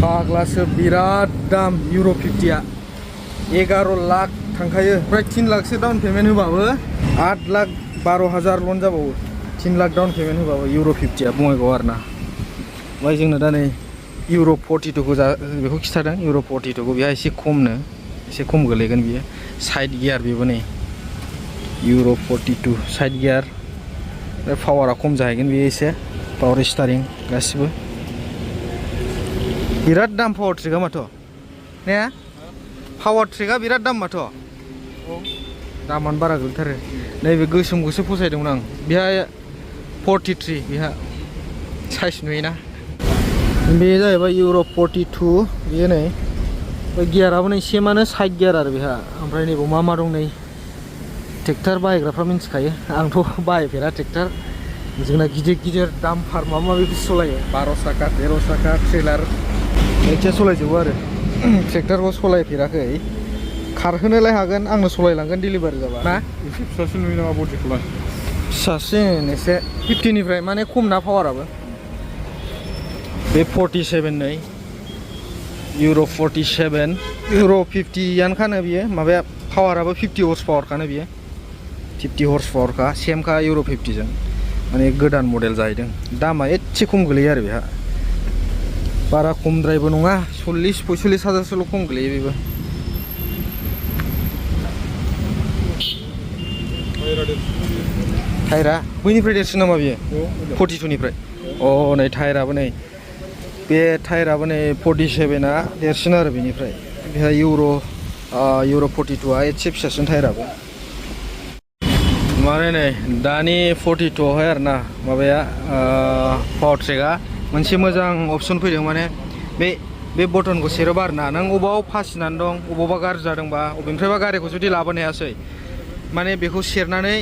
फाग्लासो बिराद दाम इउर' 50आ 11 लाख थांखायो ओमफ्राय 3 लाखसो डाउन पेमेन्ट होबाबो 8 लाख 12,000 लन जाबावो 3 लाख डाउन पेमेन्ट होबाबो इउर' 50आ बङाइगाव आरोना ओमफ्राय जोंनो दा नै इउर' 42 खौ बेखौ खिथादों इउर' 42 खौ बेहा एसे खम गोलैगोन बियो साइड गियार बेबो नै इउर' 42 साइड गियार ओमफ्राय पावारा खम जाहैगोन बेयो एसे पावार स्टारिं गासिबो बिराद दाम पावार ट्रेकआ माथो ने पावार ट्रेकआ बिराद दाम माथो दामानो बारा गोलैथारो नैबे गोसोमखौसो फसायदोंमोन आं बेहा 43 बेहा साइज नुयोना बे जाहैबाय इउर' 42 बेयो नै ओमफ्राय गियाराबो नै सेमानो साइड गियार आरो बेहा ओमफ्राय नैबाव मा दं नै ट्रेक्टर बाहायग्राफ्रा मिन्थिखायो आंथ' बाहायफेरा ट्रेक्टर जोंना गिदिर दामफार माबा माबिखौ सालायो 12 साखा 13 साखा ट्रेलार एखे सालायजोबो आरो ट्रेक्टरखौ सालायफेराखै खारहोनोलाय हागोन आंनो सालायलांगोन डिलिभारि जाबा ना एसे फिसासिन नुयो नामा बडिखौलाय फिसासिन एसे 50 निफ्राय माने खम ना पावाराबो बे 47 नै इउर' 47 इउर' 50यानोखानो बियो माबाया पावाराबो 50 हर्स पावार खानो बियो 50 हर्स पावार का सेम का इउर' 50 जों माने गोदान मडेल जाहैदों दामा एसे खम गोलैयो आरो बेहा बारा खमद्रायबो नङा 40-45 हाजारसोल' खम गोलैयो बेबो टायरा बैनिफ्राय देरसिन नामा बियो 42 निफ्राय अ नै टायराबो नै बे टायराबो नै 47आ देरसिन आरो बेनिफ्राय बेहा इउर' 42आ एसे फिसासिन टायराबो माने नै दानि 42आवहाय आरोना माबाया पावार ट्रेकआ मोनसे मोजां अपसन फैदों माने बे बटनखौ सेरोबा आरोना नों अबाव फासिनानै दं अबावबा गाज्रि जादोंबा अबेनिफ्रायबा गारिखौ जुदि लाबोनो हायासै माने बेखौ सेरनानै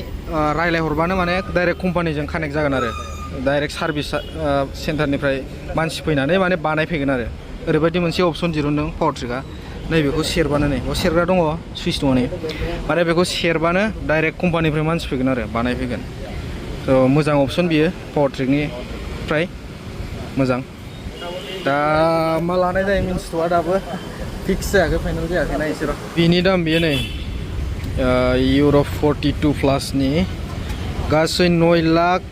रायलायहरबानो माने डाइरेक्ट कम्पानिजों कानेक्ट जागोन आरो डाइरेक्ट सार्भिस सेन्टारनिफ्राय मानसि फैनानै माने बानायफैगोन आरो ओरैबायदि मोनसे अपसन दिरुनदों पावार ट्रेकआ नैबेखौ सेरबानो नै बेयाव सेरग्रा दङ सुइच दङ नै माने बेखौ सेरबानो डाइरेक्ट कम्पानिनिफ्राय मानसि फैगोन आरो बानायफैगोन थ' मोजां अपसन बियो पावार ट्रेकनिफ्राय मोजां दा मा लानाय जायो मिन्थिथ'आ दाबो फिक्स जायाखै फाइनाल जायाखै ना एसेर' बिनि दाम बेयो नै इउर' 42 प्लासनि गासै 9 लाख